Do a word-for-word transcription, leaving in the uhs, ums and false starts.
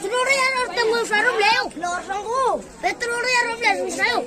Telur ïa ror tengul sarum leu. Telur sangku. Telur ïa ror leu sarum.